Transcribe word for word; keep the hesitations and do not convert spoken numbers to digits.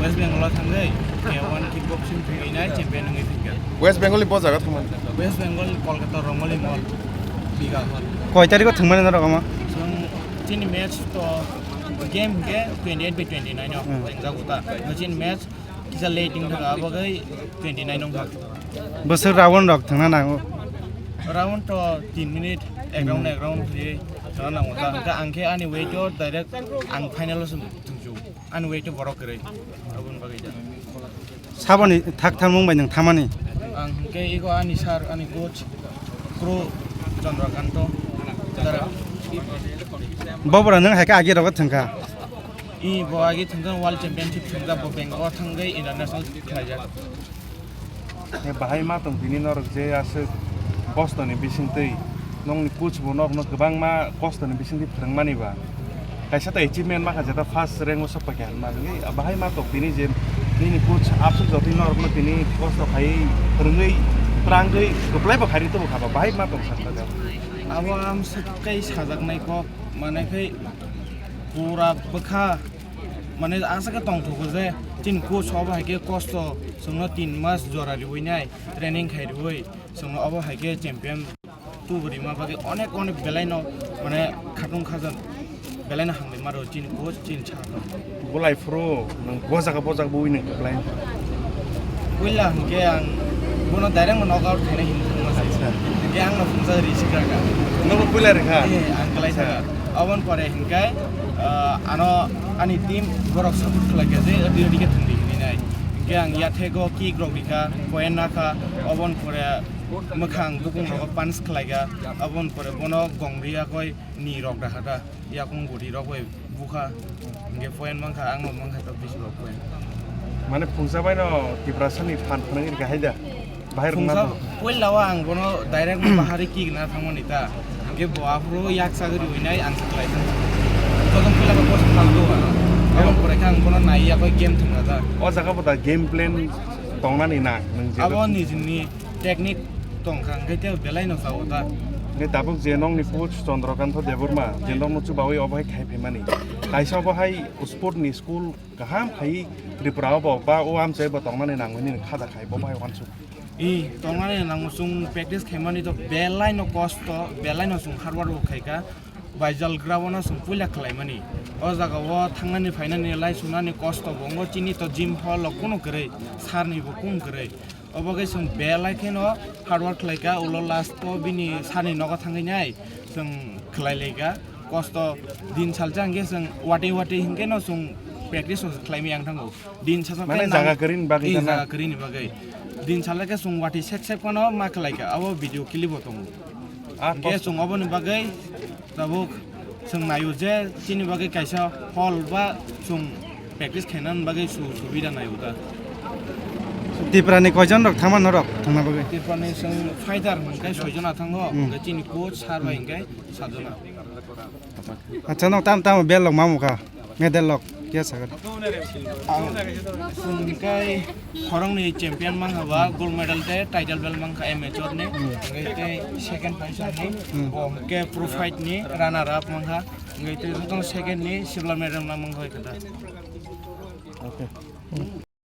West Bengal o thangwi K one kickboxing thwngwi nai champion wngwi phikha. West Bengal ni bo jaga thangmani? West Bengal, Kolkata, Rongoli Mall, Bigha Hall. Koi tarikh o thwngmani norok omo? Chwng chini match to game hwnkhe twenty eight by twenty nine o Hmm. thwngjago ta. No chini match kisa late wngkha, abo khe twenty nine wngkha. Bwswk round rok thwngna nango? Round to tin minute, ek round, Hmm. ek round khaiwi thwngna nango ta. Hwnkhe ang khe ani weight o direct ang final o se thwngsu. Ani weight o borok kwrwi. Aboni bagwi da. Saboni thak tharmung bai nwng thamani? Ang hwnkhe ego ani sir, ani coach, Pro Chandrakanta Dara. Bo bwrwi nwng hai khe agi rogo thwngkha? I bo agi thwngkha world championship thwngkha, bo Bangalore thangwi international khlaijak. Bahai ma tong tini norok je aswk kostoni bisingtwi, nongni coach bo nokno kwbangma kostoni bisingtwi phwrwngmani ba. Kaisa ta achievement makha jeta first rank o sokpakha hinmani. Bahai ma tong tini je nini coach aswk jotoi norokno tini kosto khaiwi phwrwngwi twrangwi kwplai bo khairi tubu kha ba. Bahai ma tong sakha jeta. Abo amswk kai sajaknai kok mane khai pura bwkha. Mane aswk khe tongthogo je chini coach obo hai khe kosto chwngno tin mas jora riwi nai training khai riwi chwngno obo hai khe champion tubu rima bagwi onek onek belai no mane khatung khajan belai no hambai maro chini coach chini sir no. Bolai phuru nwng bojaga bojaga bui nwng kwplai. Puila hwnkhe ang bono direct no knockout khaina hinwi thangma se. Acha. Hwnkhe ang no phungsa risi kha kha. Nono puila rikha? Eh, ang kwlai Acha. Thangkha. Oboni pore hwnkhe, ah, ano ani team borok support khlai kha je odi odi khe thwngdi hinwi nai. Hwnkhe ang yathego kick rok rikha, point nakha, oboni pore mwkhang bukung rogo punch khlai kha, oboni pore bono gong ri yakoi ni rok da kha da, yakung budi rok bai bukha, hwnkhe point mankha, ang no mankha to bisi rok point. Mane phungsa bai no Tiprasa ni phan phwnang rikha hai da? Bahai rwngna Phungsa tong. Puila o ang bono direct no bahari kick na thangmani ta. Hwnkhe bo aphuru yak sagri winai ang se khlai thang. Joto puila bo post thang do. Aboni pore khe ang bono nai yakoi game thangna ta. O jaga bo da game plan tongnani na nwng je. Abo nijini technique tongkha hwnkhe tei belai no sao ta. Hwnkhe tabuk je nongni coach Chandrakanta Debbarma je nongno chubawi obo hai khai phaimani. Kaisa obo hai sport ni school kaham khai Tripura o bo ba o amchai bo tongnani nangmani kha da khai bo bai wansuk. I tongnani nango chwng practice khaimani to belai no kosto, belai no chwng hard work bo khaikha. Baijal grao no chwng puila khlaimani. O jaga o thangnani phainani lai sunani kosto bo wngo chini to gym hall o kunu kwrwi, sir ni bo kunu kwrwi. Obo khe chwng belai kheno hard work khlaikha, ulo last o bini sir ni nogo thangwi nai chwng khlai laikha. Kosto din salsa hwnkhe chwng watwi watwi hwnkhe no chwng practice o khlaimaya wng thango. Din salsa Mane khe jaga nang-, kwrwini bagwi eh, gana? Jaga kwrwini bagwi. Din salsa khe chwng watwi sek sek phano ma khlaikha, abo video clip bo tongo. Ah, hwnkhe kosto. Chwng oboni bagwi tabuk chwng naio je chini bagwi kaisa hall ba chwng practice khainani bagwi su-, subida naio da. Tiprani koijon rok thangma norok thangna bagwi? Tiprani chwng fighter hwnkhe soijona thango, Hmm. Hwnkhe chini coach sir bai hwnkhe sajona. Acha, no tam tam bel lok mamu kha. Nge del lok kya sagar? Ang hwnkhe khoroknwi champion mankha ba, gold medal tei title belt mankha amateur ni. Hmm. Hwnkhe tei second position ni, Hmm. Bo hwnkhe pro fight ni runner up mankha. Hwnkhe tei joto second ni silver medal mankha hoi kha da. Okay.